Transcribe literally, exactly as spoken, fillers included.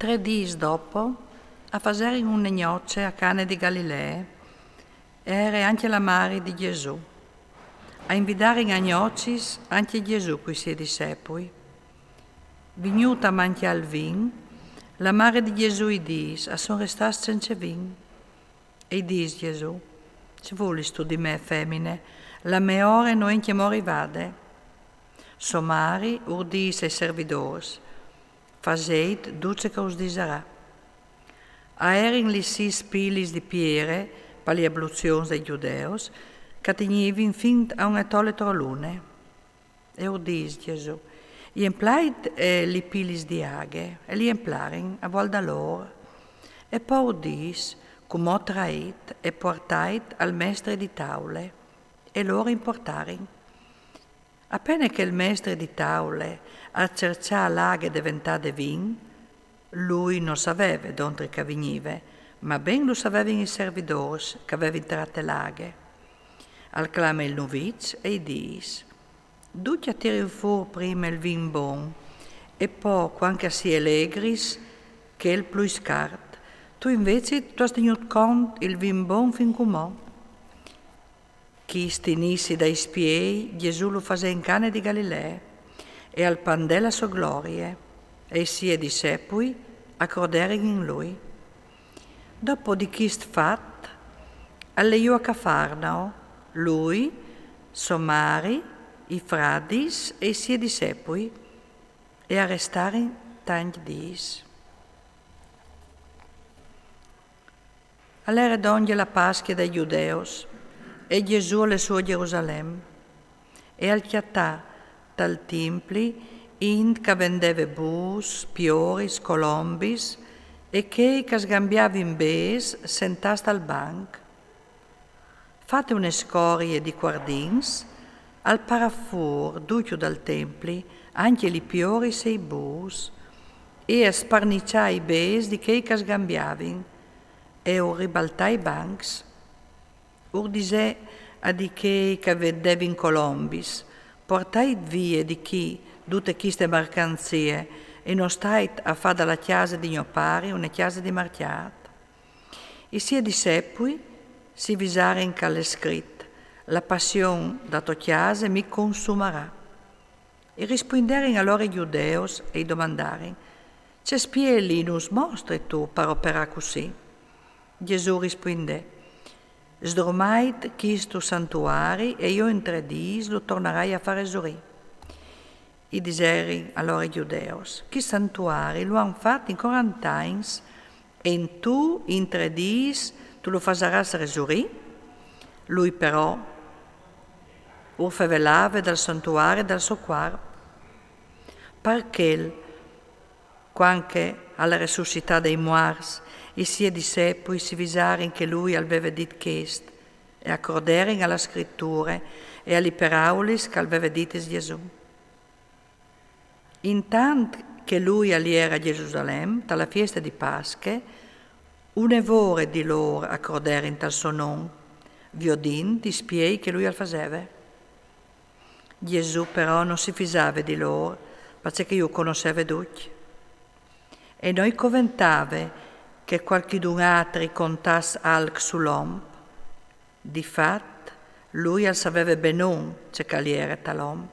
Tre dîs dopo, a faserin une gnoce a Cane di Galilee, e a ere ancje la mari di Gjesù. A invidarin a gnocis ancje Gjesù cui siei dissepui. Vignût a mancjâ il vin, la mari di Gjesù i dîs: «A son restâts cence vin.» E i dîs Gjesù: «Ce vulistu di me, femine? La mê ore no è ancjemò rivade.» So mari ur dîs ai servidôrs: «Fasêt dut ce che us disarà.» A erin lis sîs pilis di piere, pa li abluzions dai Gjudeus, che a tignivin fin a une tole trolune. E ur dîs Gjesù: «Jemplait, eh, li pilis di aghe.» E li jemplarin a vual da lôr. E po ur dîs: «Cumò trait e puartait al mestre di taule.» E lôr i puartarin. A pene che il mestre di taule al cerçà la aghe deventade vin, lui no saveve dontri che a vignive, ma ben lu savevin i servidôrs che a vevin trate la aghe. Al clame il nuviç e i dîs: «Ducj a tirin fûr prime il vin bon, e po, cuant che a si elegris, chel plui scart. Tu invezit tu âs tignût cont il vin bon fin cumò.» Chist inizi dai spiei Gjesù lu fasè in Cane di Galilee, e al pandè la sô glorie, e i siei dissepui a croderin in lui. Dopo di chist fat, al lè jù a Cafarnao, lui, so mari, i fradis e i siei dissepui, e a restarin tancj dîs. Al ere dongje la Pasche dai Gjudeus, e Gjesù al lè sù a Gjerusalem, e al cjatà tal timpli int che a vendeve bûs, pioris, colombis, e chei che a sgambiavin bêçs sentâts tal banc. Fate une scorie di cuardins, al parà fûr ducju dal templi, ancje li pioris e i bûs, e a sparniçà i bêçs di chei che a sgambiavin, e ur ribaltà i bancs. Ur disè a di chei che a vendevin colombis: «Puartait vie di chi dute chiste marcanzie, e no stait a fâ da la cjase di gno pari une cjase di marcjât.» I siei dissepui si visarin che al è scrit: «La passion da tô cjase mi consumarà.» I rispuinderin alore i Gjudeus e i domandarin: «Ce spieli nus mostristu par operâ cussì?» Gjesù rispuindè: «Sdrumait chistu santuari e jo in tre dîs lu tornarai a fâ resurî.» I diserin alore i Gjudeus: «Chist santuari lu àn fat in cuarante agns, e tu in tre dîs tu lu fasarâs resurî?» Lui però ur fevelave dal santuari e dal so cuarp. Par chel, cuant che al resussità dai muarts, i siei dissepui si visarin che lui al veve dit chest, e a croderin a la Scriture e a li peraulis che al veve ditis Gjesù. Intant che lui al jere a Gjerusalem, ta la fieste di Pasche, une vore di lôr a croderin tal so non, viodint i spiei che lui al faseve. Gjesù però no si fisave di lôr, parcè che ju conosseve ducj. E no i coventave che cualchidun altri i contàs alc sul om. Di fat, lui al saveve benon ce che al jere tal om.